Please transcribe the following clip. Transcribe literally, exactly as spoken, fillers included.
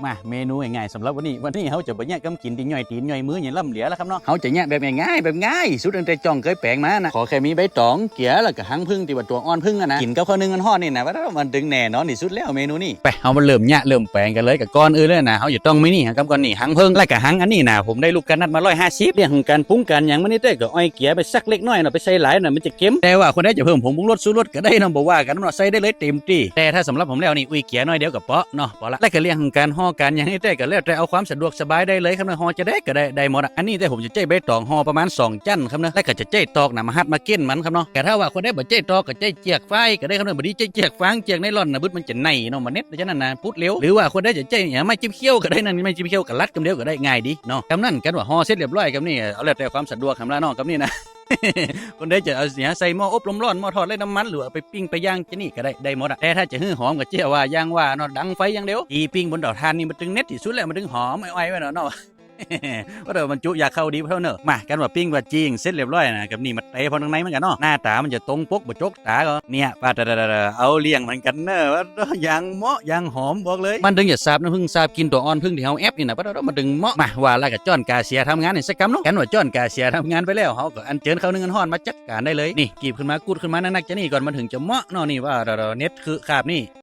มา เมนูง่ายๆ สำหรับวันนี้ วันนี้เฮาจะบ่เยียะกำกิ๋นตี้ย่อยตี๋นย่อยมือหยังล้ำเหลือแล้วครับเนาะ เฮาจะเยียะแบบง่ายๆ แบบง่ายสุดตั้งแต่จ้องเกยแป๋งมานะ ขอแค่มีใบต๋อง เกลือ แล้วก็หังผึ้งตี้ว่าตวงอ่อนผึ้งอะนะ กิ๋นกับข้าวนึ่งฮ้อนๆ นี่นะ ว่ามันตึงแน่นอนตี้สุดแล้วเมนูนี้ ไป เฮามาเริ่มเยียะเริ่มแป๋งกั๋นเลย ก็ก่อนอื่นเลยนะ เฮาจะต้องมีนี่ครับ ก่อนนี่หังผึ้ง แล้วก็หังอันนี้นะ ผมได้ลูกกระนัดมาร้อยห้าสิบ เรื่องของก๋านปรุงก๋านหยังมันนี่เต๊อะ ก็อ้อยเกลือไปสักเล็กน้อยเนาะ ไปใส่หลายน่ะมันจะเค็ม แต่ว่าคนใดจะเพิ่มผงปรุงรสชูรสก็ได้เนาะ บ่ว่ากั๋นเนาะ ใส่ได้เลยเต็มตี้ แต่ถ้าสำหรับผมแล้วนี่ อุ้ยเกลือน้อยเดียวก็เปาะเนาะ เปาะละ แล้วก็เรื่องของก๋านห่อก๋านหยังนี่เต๊อะ ก็แล้วแต่เอาความสะดวกสบายได้เลยครับเนาะ ห่อจะใดก็ได้ ได้หมดอะ อันนี้เต๊อะผมจะใจ๊ใบต๋องห่อประมาณสองจั้นครับเนาะ แล้วก็จะใจ๊ตอกน่ะมาหัดมาเก็้นมันครับเนาะ แต่ถ้าว่าคนใดบ่ใจ๊ตอกก็ใจ๊เจือกฟางก็ได้ครับเนาะ บ่ดีใจ๊เจือกฟาง เจือกไนลอนน่ะ บึดมันจะไหม้เนาะ บ่เน็ต ฉะนั้นน่ะ ปุดเร็ว หรือว่าคนใดจะใจ๊หยังไม้จิ้มเขี้ยวก็ได้ นั่นไม้จิ้มเขี้ยวก็ลัดกำเดียวก็ได้ ง่ายดีเนาะ กำนั้น กันว่าห่อเสร็จเรียบร้อยกำนี้ เอาแล้วแต่ความสะดวกครับเนาะ กำนี้นะ คนใดจะเอาหยังใส่หม้ออบลมร้อน หม้อทอดไร้น้ำมัน หรือว่าเอาไปปิ้งไปย่างจะนี่ก็ได้ ได้หมดอะ แต่ถ้าจะหื้อหอมก็เจื้อว่าอย่างว่าเนาะ ดังไฟอย่างเดียว ตี้ปิ้งบนเตาถ่านนี่มันตึงเน็ตตี้สุดแล้ว มันตึงหอมอ้อยๆ ไว้เนาะเนาะ ว่าแต่มันจุอยากเข้าดีเท่าเนอะ มา กันว่าปิ้งว่าจี่งเสร็จเรียบร้อยนะ กำนี้มาเตะพอตังในมันกั๋นเนาะ หน้าต๋ามันจะตรงปกบ่จกต๋าก็ เนี่ย ปะตะดะดะดะ เอาเรื่องเหมือนกั๋นเนอะ ว่าอย่างเหมาะอย่างหอมบอกเลย มันตึงจะซาบน้ำผึ้งซาบกลิ่นตวงอ่อนผึ้งตี้เฮาแอบนี่นะ ปะตะดะ มันตึงเหมาะ มา ว่าแล้วก็จ้อนก๋าเสียทำงานนี่สักกำเนาะ กันว่าจ้อนก๋าเสียทำงานไปแล้ว เฮาก็อัญเจิญข้าวนึ่งฮ้อนๆ มาจัดก๋านได้เลย นี่ กีบขึ้นมา กุดขึ้นมานักๆ จะนี่ก่อน มันถึงจะเหมาะเนาะ นี่ ว่าตะดะ เน็ตคือคาบนี่